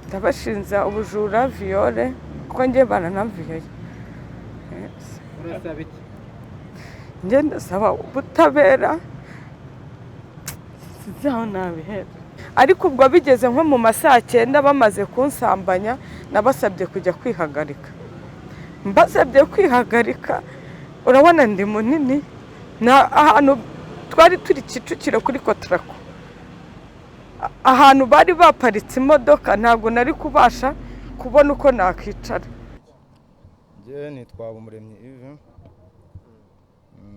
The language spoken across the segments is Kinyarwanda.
Ndabashinja ubujura, viol, kuko njye baranamviyoye. Urasaba iki? Njye ndasaba ubutabera, sinzi aho nabihera. Ariko ubwo bigeze nko mu ma saa cyenda, bamaze kunsambanya, nabasabye kujya kwihagarika. Mbasabye kwihagarika, urabona ndi munini, na ahantu twari turi Kicukiro kuri Cotraco, ahantu bari baparitse imodoka, ntabwo nari kubasha kubona uko nakwicara. Njye nitwa Umuremyi Yves.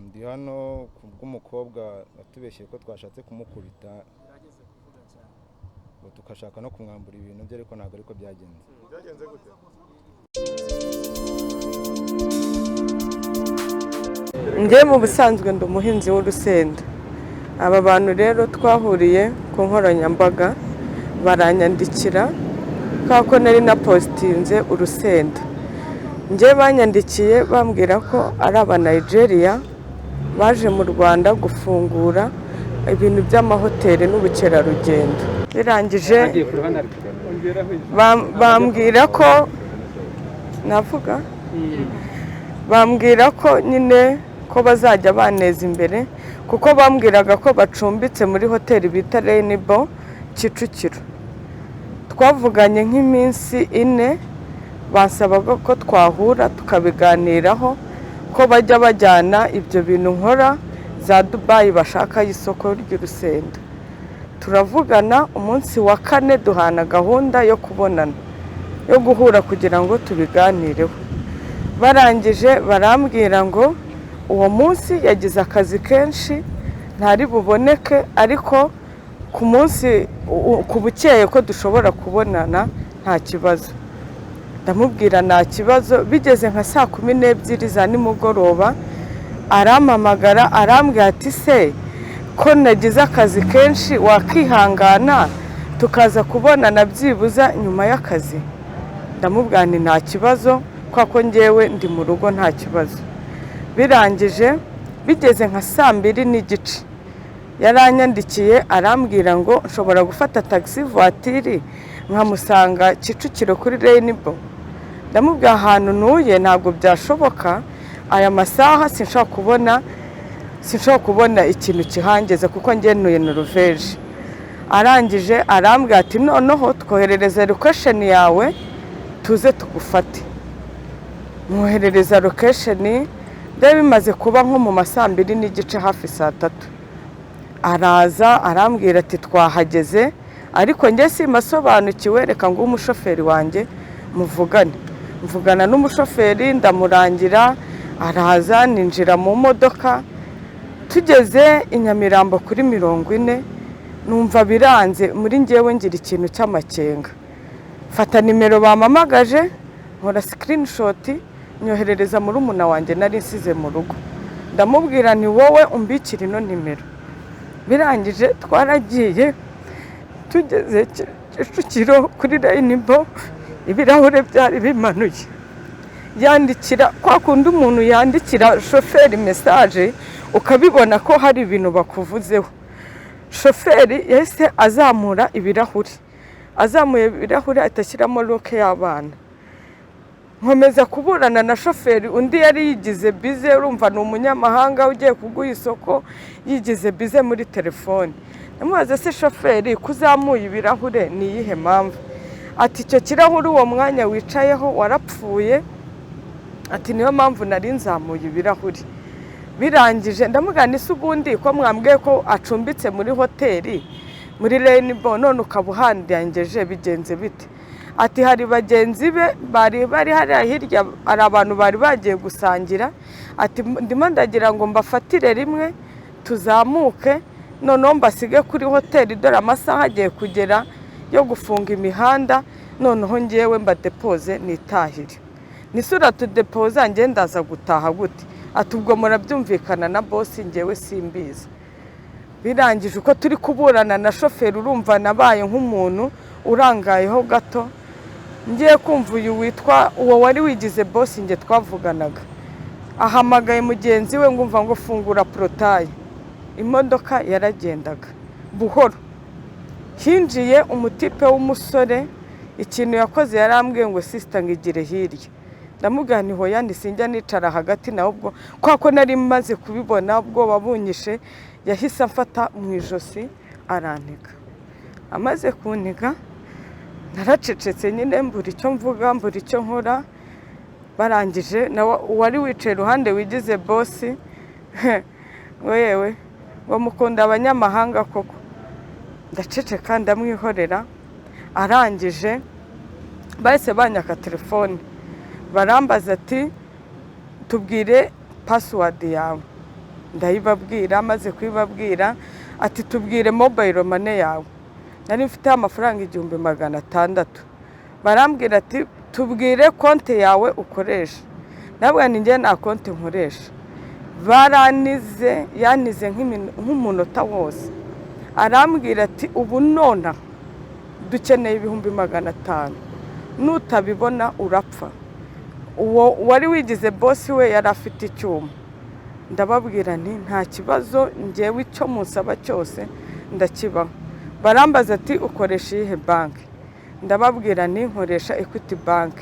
Ndi hano ku bw'umukobwa watubeshyeye ko twashatse kumukubita, ngo tugashaka no kumwambura ibintu bye, ariko ntabwo ariko byagenze. Byagenze gute? Njye mu busanzwe ndi umuhinzi w'urusenda. Aba bantu rero twahuriye ku nkoranyambaga, baranyandikira kubera ko nari napositinze urusenda. Njye banyandikiye bambwira ko ari aba Nigeria baje mu Rwanda gufungura ibintu by'amahoteli n'ubukerarugendo. Birangije Agiye ku ruhande, ari kongeraho. Bambwira ko navuga, bambwira ko nyine ko bazajya baneza imbere, kuko bambwiraga ko bacumbitse muri hoteli bita Rainbow Kicukiro. Twavuganye nk'iminsi 4, bansabaga ko twahura tukabiganiraho, ko bajya bajyana ibyo bintu nkora za Dubayi, bashaka isoko ry'urusenda. Turavugana umunsi wa kane, duhana gahunda yo kubonana, yo guhura kugira ngo tubiganireho. Barangije barambwira ngo uwo munsi yagize akazi kenshi, ntari buboneke, ariko ku munsi ku bukeye ko dushobora kubonana nta kibazo. Ndamubwira nta kibazo. Bigeze nka saa 12 za nimugoroba, arampamagara, arambwira ati: "Se ko nagize akazi kenshi, wakihangana tukaza kubonana byibuza nyuma y'akazi?" Ndamubwira nti nta kibazo, kubera ko njyewe ndi mu rugo, nta kibazo. Birangije bigeze nka saa 2:30, yaranyandikiye arambwira ngo nshobora gufata taxi voiture nkamusanga Kicukiro kuri Rainbow. Ndamubwira ahantu ntuye ntabwo byashoboka, aya masaha sinshobora kubona ikintu kihangeze, kuko njye ntuye Noruveje. Arangije arambwira ati: "Noneho twoherereza location yawe tuze tugufate." Mwoherereza location. Byari bimaze kuba nko mu ma saa 2:30, hafi saa 3. Araza arambwira ati: "Twahageze, ariko njye simasobanukiwe, reka nguhe umushoferi wanjye muvugane." Mvugana n'umushoferi, ndamurangira, araza, ninjira mu modoka. Tugeze i Nyamirambo kuri 40, numva biranze muri njyewe, ngira ikintu cy'amakenga. Mfata nimero bampamagaje, nkora screenshot, nyoherereza murumuna wanjye nari nsize mu rugo. Ndamubwira ni wowe umbikira ino nimero. Birangije twaragiye, tugeze Kicukiro kuri Rainbow, ibirahure byari bimanuye. Yandikira kwa kundi umuntu yandikira shoferi message, ukabibona ko hari ibintu bakuvuzeho. Shoferi yahise azamura ibirahuri, azamuye ibirahuri ahita ashyiramo lock y'abana. Nkomeza kuburana na shoferi, undi yari yigize busy. Urumva ni umunyamahanga ugiye kuguha isoko, yigize busy muri telefone. Ndamubaza: "Se shoferi, ko uzamuye ibirahure, ni iyihe mpamvu?" Ati: "Icyo kirahure uwo mwanya wicayeho warapfuye." Ati: "Niyo mpamvu nari nzamuye ibirahuri." Birangije ndamubwira: "Ese ubundi ko mwambwiye ko acumbitse muri hoteli muri Rainbow, none ukaba uhandangeje, bigenze bite?" Ati: "Hari bagenzi be bari bari hariya hirya, hari abantu bari bagiye gusangira." Ati: "Ndimo ndagira ngo mbafatire rimwe tuzamuke, noneho mbasige kuri hoteli, dore amasaha agiye kugera yo gufunga imihanda, noneho ngewe mbadepoze nitahire." Nisura tudepoza, njye ndaza gutaha gute? Ati: "Ubwo murabyumvikana na boss, ngewe simbizi." Birangije uko turi kuburana na shoferi, urumva nabaye nk'umuntu urangayeho gato. Ngiye kumva, uyu witwa uwo wari wigize boss njye twavuganaga ahamagaye mugenzi we, ngumva ngo: "Fungura portail." Imodoka yaragendaga buhoro, hinjiye umutipe w'umusore. Ikintu yakoze, yarambwiye ngo: "Sister, ngo igire hirya." Ndamubwira nti: "Hoya, sinjya nicara hagati." Nawe ubwo kwa ko nari maze kubibona, ubwoba bunyishe, yahise amfata mu ijosi arantega. Amaze kuntega naracecetse nyine, mbura icyo mvuga, mbura icyo nkora. Barangije, nawe uwari wicaye iruhande wigize boss ngo: "Yewe," ngo, "mukunda abanyamahanga koko." Ndaceceka, ndamwihorera. Arangije bahise banyaka telefone, barambaza ati: "Tubwire password yawe." Ndayibabwira. Maze kuyibabwira, ati: "Tubwire mobile money yawe." Nari mfiteho amafaranga 1600. Barambwira ati: "Tubwire konti yawe ukoresha." Nabwo ni njye, nta konti nkoresha. Baranize, yanize nk'umunota wose. Arambwira ati: "Ubu nona dukeneye 500,000, nutabibona urapfa." Uwo wari wigize boss we yari afite icyuma. Ndababwira nti: "Nta kibazo, ngewe icyo musaba cyose ndakibaho." Barambaza ati: "Ukoresha iyihe banki?" Ndababwira nti: "Nkoresha Equity Bank."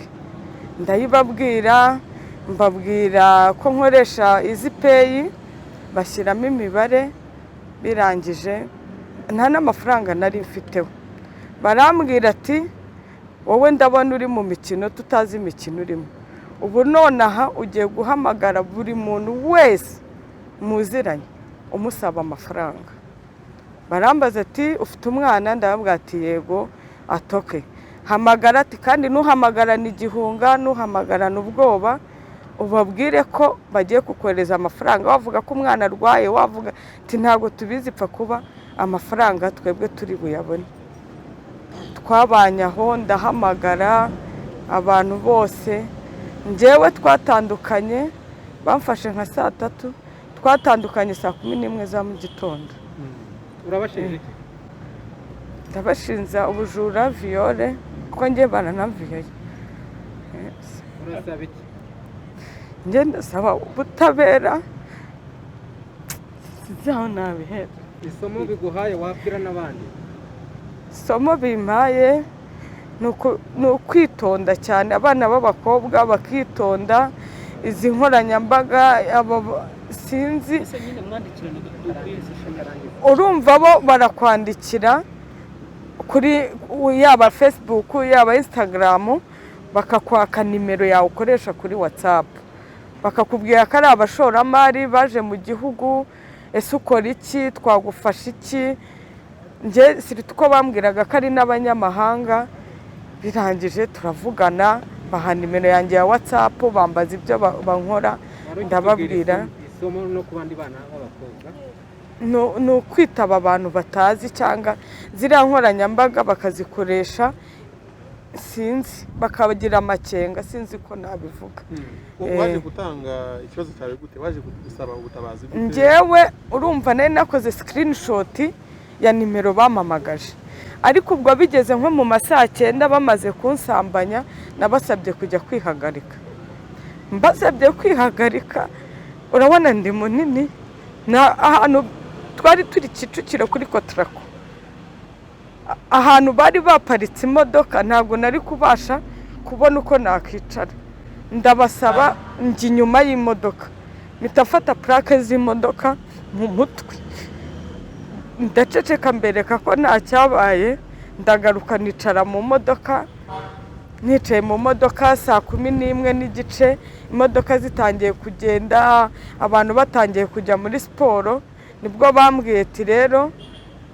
Ndayibabwira, mbabwira ko nkoresha Izipay, bashyiramo imibare. Birangije, nta n'amafaranga nari mfiteho. Barambwira ati: "Wowe ndabona uri mu mikino, tutazi imikino urimo. Ubu nonaha ugiye guhamagara buri muntu wese muziranye umusaba amafaranga." Barambaza ati: "Ufite umwana?" Ndababwira ati: "Yego." "Atoke hamagara," ati, "kandi ntuhamagarane igihunga, ntuhamagarane ubwoba, ubabwire ko bagiye kukohereza amafaranga, wavuga ko umwana arwaye, wavuga ati ntabwo tubizi, pfa kuba amafaranga twebwe turi buyabone." Twabanye aho, ndahamagara abantu bose. Njyewe twatandukanye bamfashe nka saa 3, twatandukanye saa 11 za mu gitondo. Urabashinja iki? Ndabashinja ubujura, viol, kuko njye baranamviyoye. Urasaba iki? Njye ndasaba ubutabera, sinzi aho nabihera. Isomo biguhaye wabwira n'abandi? Isomo bimpaye ni ukwitonda cyane, abana b'abakobwa bakitonda izi nkoranyambaga, sinzi. Ese nyine mwandikiranaga kuri Urumva, bo barakwandikira kuri yaba Facebook, yaba Instagram, bakakwaka nimero yawe ukoresha kuri WhatsApp, bakakubwira ko ari abashoramari baje mu gihugu: "Ese ukora iki? Twagufasha iki?" Njye sirita uko bambwiraga ko ari n'abanyamahanga. Birangije turavugana, baha nimero yanjye ya WhatsApp, bambaza ibyo bankora. Wari Ndababwira. ukitubwira isomo no ku bandi bana b'abakobwa. Ni ukwitaba abantu batazi cyangwa ziriya nkoranyambaga bakazikoresha, sinzi, bakagira amakenga, sinzi ko nabivuga. Waje gutanga ikibazo cyawe gute? Waje gusaba ubutabazi gute? Njyewe urumva nari nakoze screenshot ya nimero bampamagaje, ariko ubwo bigeze nko mu ma saa 9 bamaze kunsambanya, nabasabye kujya kwihagarika. Mbasabye kwihagarika, urabona ndi munini, na ahantu twari turi Kicukiro kuri Cotraco, ahantu bari baparitse imodoka, ntabwo nari kubasha kubona uko nakwicara. Ndabasaba njya inyuma y'imodoka, mpita mfata plaque z'imodoka mu mutwe, ndaceceka, mbereka ko nta cyabaye. Ndagaruka nicara mu modoka. Nicaye mu modoka saa 11:30, imodoka zitangiye kugenda, abantu batangiye kujya muri siporo, nibwo bambwiye ati rero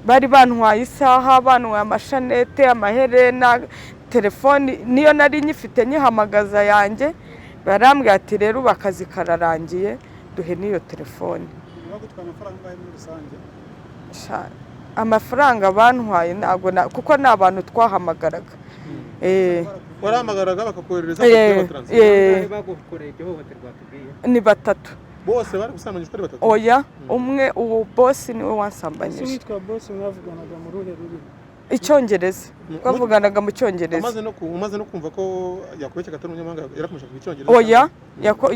bari bantwaye isaha, bantwaye amashanete, amaherena, telefoni niyo nari nyifite nyihamagaza yanjye. Barambwira ati: "Rero ubu akazi kararangiye, duhe n'iyo telefoni." Bagutwaye amafaranga angahe muri rusange? Sha, amafaranga bantwaye ntabwo kuko ni abantu twahamagaraga. Warahamagaraga bakakoherereza kuri transfer? Eh. Bangahe bagukoreye iryo hohoterwa tubwiye? Ni batatu. Bose bari gusambanyijwe ari batatu? Oya, umwe, uwo boss niwe Ese wansambanyije. witwa boss mwavuganaga mu ruhe rurimi? Icyongereza, twavuganaga mu Cyongereza. Umaze no kumva ko yakubeshyaga atari umunyamahanga, yarakomeje kuvuga Icyongereza? Oya,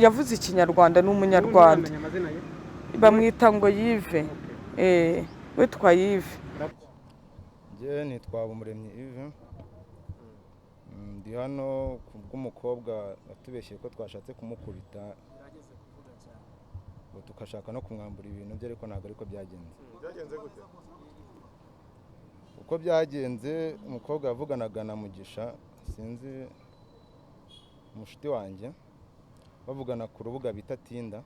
yavuze Ikinyarwanda, ni Umunyarwanda. Ubundi uramenya amazina ye? Bamwita ngo Yive. Witwa Yive. Njye nitwa Habumuremyi Yves. Ndi hano kubw'umukobwa watubeshye ko twashatse kumukubita, ngo tugashaka no kumwambura ibintu bye, ariko ntabwo ariko byagenze. Byagenze gute? Uko byagenze, umukobwa yavuganaga na Mugisha, sinzi, umushuti wanjye, bavugana ku rubuga bita Tinder,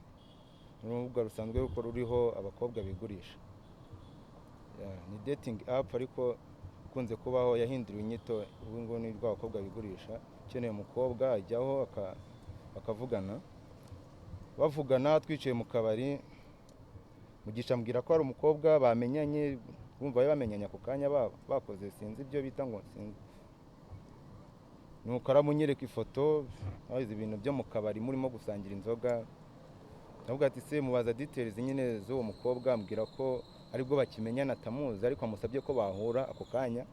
ni urubuga rusanzwe ruko ruriho abakobwa bigurisha. Yeah, ni dating app ariko ikunze kubaho, yahinduriwe inyito, ubu ngubu ni rw'abakobwa bigurisha. Ukeneye umukobwa ajyaho bakavugana. Bavugana twicaye mu kabari, Mugisha ambwira ko hari umukobwa bamenyanye, bumva bari bamenyanye ako kanya, bakoze sinzi ibyo bita ngo sinzi. Nuko aramunyereka ifoto, bahize ibintu byo mu kabari murimo gusangira inzoga. Ndavuga ati se, mubaza details nyine z'uwo mukobwa, ambwira ko aribwo bakimenyana, atamuzi, ariko amusabye ko bahura ako kanya.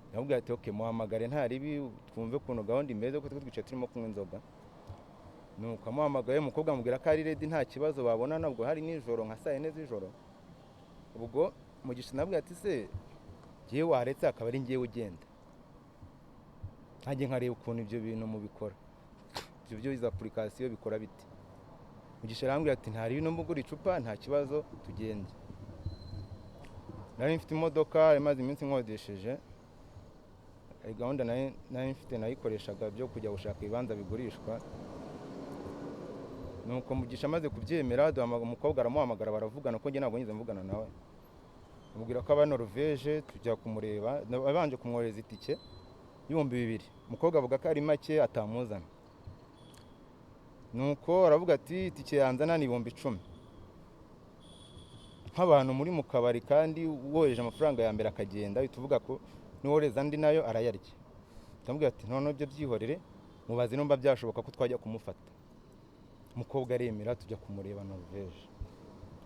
Ndavuga ati okay, muhamagare nta ribi, twumve ukuntu gahunda imeze, kuko twe twicaye turimo kunywa inzoga. Nuko amuhamagaye, umukobwa amubwira ko ari ready, nta kibazo, babonana. Ubwo hari nijoro nka saa 4 z'ijoro. Ubwo Mugisha nabwo ati se ngewe waretse akaba ari ngewe ugenda, nkanjye nkareba ukuntu ibyo bintu mubikora, ibyo byo izo application bikora bite? Mugisha arambwira ati nta ribi, ugura icupa nta kibazo, tugende. Nari mfite imodoka imaze iminsi nkodesheje. Hari gahunda nari mfite nayikoreshaga byo kujya gushaka ibibanza bigurishwa. Nuko Mugisha amaze kubyemera, duhamagara umukobwa, aramuhamagara, baravugana, kuko njye ntabwo nigeze mvugana nawe. Amubwira ko aba Norvège, tujya kumureba. Abanje kumwohereza itike y'2000, umukobwa avuga ko ari make, atamuzana. Nuko aravuga ati itike yanzana ni 10,000. Nk'abantu muri mu kabari, kandi wohereje amafaranga ya mbere akagenda, uhita uvuga ko n'uwohereza andi nayo arayarya. Ndamubwira ati noneho ibyo byihorere, mubaze nimba byashoboka ko twajya kumufata. Umukobwa aremera, tujya kumureba Norvège.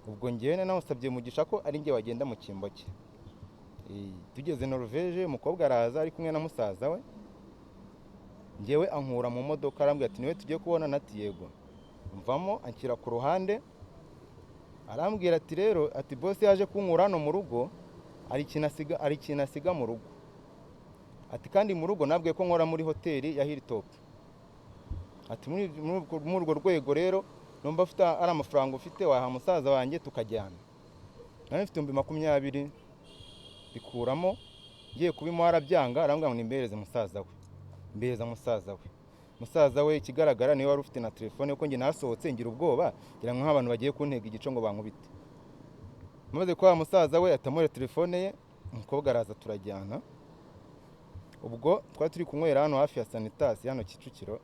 Ubwo ngewe namusabye Mugisha ko ari njye wagenda mu cyimbo cye. Tugeze Norvège, umukobwa araza ari kumwe na musaza we. Ngewe ankura mu modoka, arambwira ati niwe tugiye kubona? Nati yego. Mvamo, anshyira ku ruhande, arambwira ati rero, ati boss yaje kunkura hano mu rugo, hari ikintu asiga mu rugo. Ati kandi mu rugo nabwiye ko nkora muri hoteli ya Hilltop. Ati muri urwo rwego rero, numva afite ari amafaranga ufite waha musaza wanjye tukajyana. Nari mfite 20,000, bikuramo, ngiye kubimuha arabyanga, arambwira ngo nimbereze musaza we. Mbereza musaza we. Musaza we ikigaragara niwe wari ufite na telefone, kuko njye nasohotse ngira ubwoba, ngira ngo nk'abantu bagiye kuntega igico ngo bankubite. Maze kuba musaza we atamuha telefone ye, umukobwa araza turajyana. Ubwo twari turi kunywera hano hafi ya Sanitas hano Kicukiro.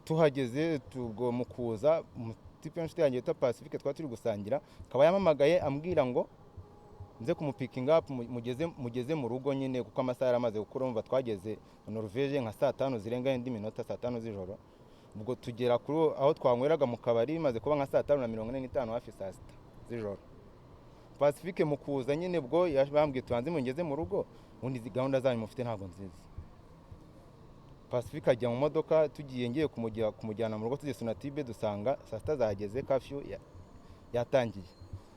Tuhageze, ubwo mu kuza, umutipe w'inshuti yanjye wita Pacifique twari turi gusangira akaba yampamagaye ambwira ngo nze kumupickinga up, mugeze mu rugo nyine, kuko amasaha yari amaze gukura. Umva, twageze Norvège nka saa 5 zirenga indi minota, saa 5 z'ijoro. Ubwo tugera kuri aho twanyweraga mu kabari bimaze kuba nka saa 5:45, hafi saa 6 z'ijoro. Pacifique mu kuza nyine ubwo bambwiye tubanze mungeze mu rugo, ubundi izi gahunda zanyu mufite ntabwo nziza. Pacifique ajya mu modoka, tugiye, ngiye kumujyana mu rugo, tugeze Sonatube dusanga saa 6 zageze, curfew yatangiye.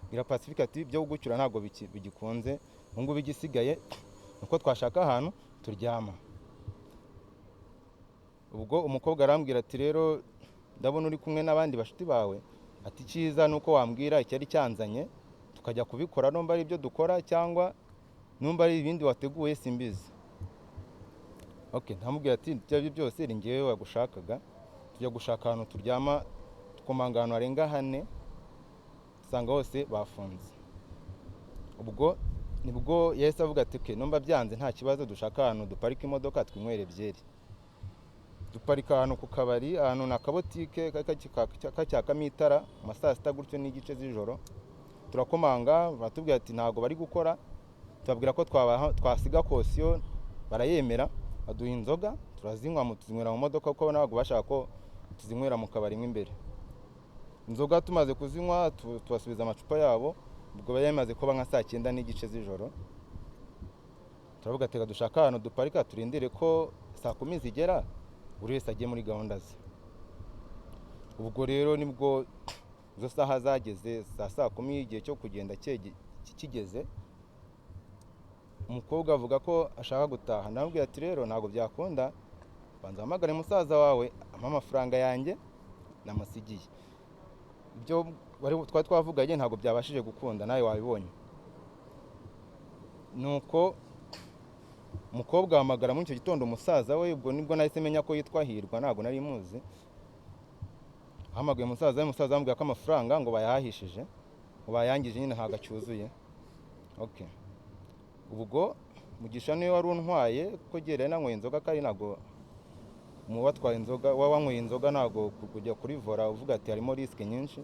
Bwira Pacifique ati ibyo kugucyura ntabwo bigikunze, ubu ngubu igisigaye nuko twashaka ahantu turyama. Ubwo umukobwa arambwira ati rero ndabona uri kumwe n'abandi bashuti bawe, ati icyiza ni uko wambwira icyari cyanzanye tukajya kubikora, numba ari ibyo dukora cyangwa numba ari ibindi wateguye simbizi. Okay, ndamubwira ati ibyo ari byo byose ni njyewe wagushakaga. Tujya gushaka ahantu turyama, tukomanga ahantu harenga hane, usanga hose bafunze. Ubwo nibwo yahise avuga ati okay, numba byanze nta kibazo, dushaka ahantu duparika imodoka twinywere byeri. Duparika ahantu ku kabari, ahantu ni akabotike kacyakamo itara mu ma saa 6 gutyo n'igice z'ijoro. Turakomanga, baratubwira ati ntabwo bari gukora. Tubabwira ko twasiga caution, barayemera, baduha inzoga turazinywa, tuzinywera mu modoka kuko ntabwo bashaka ko tuzinywera mu kabari mo imbere. Inzoga tumaze kuzinywa, tubasubiza amacupa yabo. Ubwo bari bamaze kuba nka saa 9 n'igice z'ijoro. Turavuga ati reka dushake ahantu duparika, turindire ko saa 10 zigera, buri wese ajye muri gahunda ze. Ubwo rero nibwo izo saha zageze za saa 10, igihe cyo kugenda kigeze. Umukobwa avuga ko ashaka gutaha. Ndamubwira ati rero ntabwo byakunda, banza uhamagare musaza wawe ampe amafaranga yanjye namusigiye. Ibyo twari twavuganye ntabwo byabashije gukunda, nawe wabibonye. Nuko umukobwa ahamagara muri icyo gitondo umusaza we, ubwo nibwo nahise menya ko yitwa Hirwa, ntabwo nari muzi. Ahamagaye umusaza we, umusaza amubwira ko amafaranga ngo bayahahishije, ngo bayangije nyine ntabwo acyuzuye. Okay. Ubwo Mugisha niwe wari untwaye, kuko ngiye nanyweye inzoga, kandi ntabwo mu batwaye inzoga wanyweye inzoga ntabwo kujya kuri volant uvuga ati harimo risque nyinshi.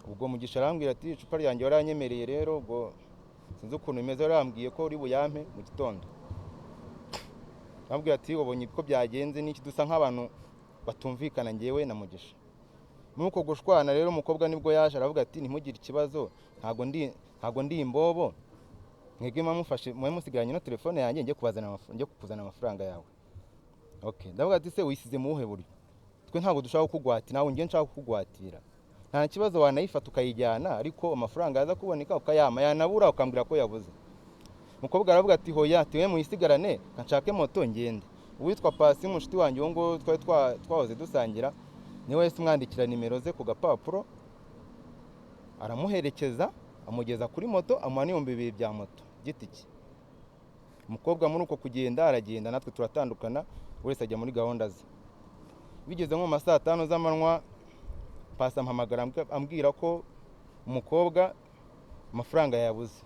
Ubwo Mugisha arambwira ati icupa ryanjye waranyemereye rero, ubwo sinzi ukuntu bimeze, warambwiye ko uri buyampe mu gitondo. Arambwira ati wabonye ko byagenze n'iki, dusa nk'abantu batumvikana njyewe na Mugisha. Muri uko gushwana rero umukobwa nibwo yaje aravuga ati ntimugire ikibazo, ntabwo ndi imbobo, mwebwe mufashe mube musigaranye no telefone yanjye, njye kukuzana amafaranga yawe. Okay, ndavuga ati se wisize mu buhe buryo? Twe ntabwo dushaka kukugwatira, nawe njye nshaka kukugwatira. Nta kibazo wanayifata ukayijyana, ariko amafaranga yaza kuboneka ukayama, yanabura ukambwira ko yabuze. Umukobwa aravuga ati hoya, ati we muyisigarane nshake moto ngende. Uwitwa Pasi mushiti wanjye uwo nguwo twari twahoze dusangira, niwe wahise umwandikira nimero ze ku gapapuro, aramuherekeza amugeza kuri moto, amuha n'2000 bya moto gitiki. Umukobwa muri uko kugenda aragenda, natwe turatandukana, wese ajya muri gahunda ze. Bigeze nko mu ma saa tanu z'amanywa, Pasi ampamagara ambwira ko umukobwa amafaranga yabuze.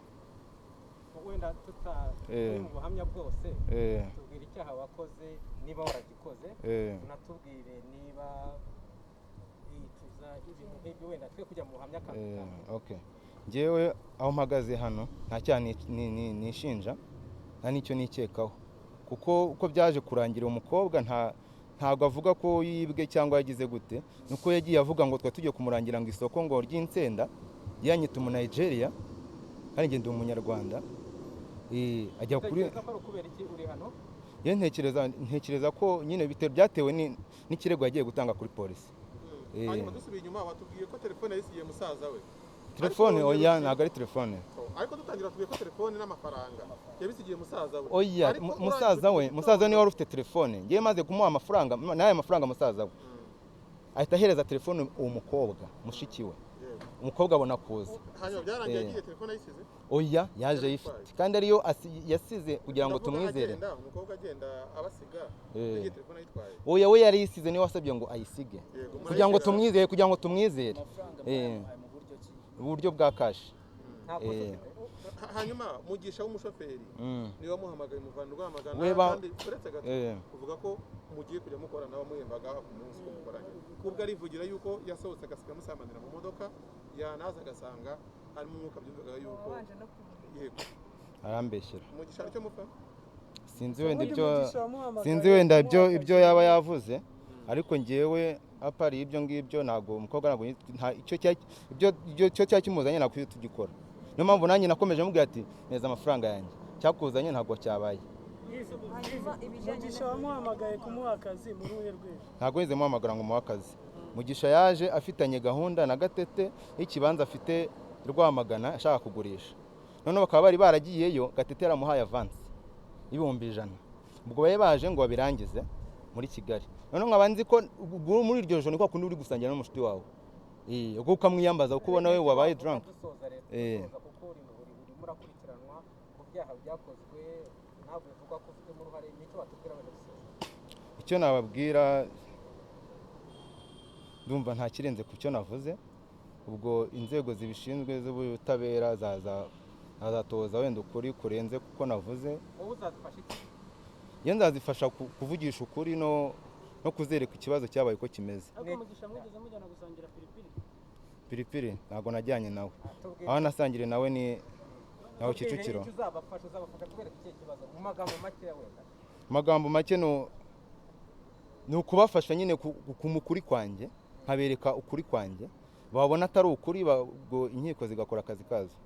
Wenda tutari mu buhamya bwose, tubwire icyaha wakoze niba waragikoze, unatubwire niba yicuza ibintu nk'ibyo, wenda twe kujya mu buhamya. Okay. Njyewe aho mpagaze hano nta cyaha nishinja, nta n'icyo nikekaho, kuko uko byaje kurangira umukobwa ntabwo avuga ko yibwe cyangwa yagize gute, nuko yagiye avuga ngo twe tugiye kumurangira ngo isoko ngo ry'insenda, yanyita umu Nigeria kandi njye ndi umunyarwanda. Ajya kuri ye, ntekereza ko nyine byatewe n'ikirego yagiye gutanga kuri polisi. Hanyuma dusubiye inyuma, watubwiye ko telefone yayisigiye musaza we. Telefone oya, ntabwo ari telefone. Ariko dutangira tubwiye ko telefone n'amafaranga yabisigiye musaza we. Oya, musaza we niwe wari ufite telefone. Ngiye maze kumuha amafaranga, n'aya mafaranga musaza we ahita ahereza telefone uwo mukobwa mushiki we. Umukobwa abona kuza. Hanyuma byarangiye agiye telefone ayisize? Oya, yaje ayifite kandi ariyo yasize kugira ngo tumwizere. Umukobwa agenda abasiga yagiye telefone ayitwaye. Oya, we yari yisize, niwe wasabye ngo ayisige kugira ngo tumwizere, kugira ngo tumwizere. Uburyo bwa cash. Hanyuma Mugisha w'umushoferi niwe wamuhamagaye umuvana Rwamagana, kandi uretse gato uvuga ko mugiye kujya mukorana wamuhembaga ku munsi ko mukoranye, ubwo arivugira yuko yasohotse agasiga musambanira mu modoka, yanaza agasanga harimo umwuka, byumvaga yuko yego arambeshyera. Mugisha aricyo mupfa? Sinzi wenda ibyo, sinzi wenda ibyo yaba yavuze, ariko ngewe apari ibyo ngibyo ntabwo umukobwa ntabwo icyo cya kimuzanye ntabwo tugikora. Niyo mpamvu nanjye nakomeje mubwira ati neza amafaranga yanjye, cyakuzanye ntabwo cyabaye. Mugisha wamuhamagaye kumuha akazi muri uruhe rwego? Ntabwo yigeze muhamagara ngo muhe akazi. Mugisha yaje afitanye gahunda na Gatete y'ikibanza afite Rwamagana ashaka kugurisha, noneho bakaba bari baragiyeyo, Gatete yaramuhaye avance 100,000, ubwo bari baje ngo babirangize muri Kigali. Noneho nkaba nzi ko muri iryo joro ni kwa kundi uri gusangira n'umushuti wawe, ubwo ukamwiyambaza kuko ubona we wabaye drunk. Kuko urimo urakurikiranwa ku byaha byakozwe, ntabwo bivugwa ko ufitemo uruhare, nicyo watubwira wenda dusoza? Icyo nababwira ndumva nta kirenze ku cyo navuze. Ubwo inzego zibishinzwe z'ubutabera zazatoza wenda ukuri kurenze kuko navuze. Wowe uzazifasha iki? Iyo nzazifasha kuvugisha ukuri no kuzereka ikibazo cyabaye uko kimeze. Ariko Mugisha mwigeze mujyana gusangira piripiri? Piripiri ntabwo najyanye nawe, aho nasangiriye nawe ni naho Kicukiro. Uzabafasha kubereka ikihe kibazo mu magambo make wenda? Amagambo make ni ukubafasha nyine ku kuri kwanjye, nkabereka ukuri kwanjye, babona atari ukuri ubwo inkiko zigakora akazi kazo.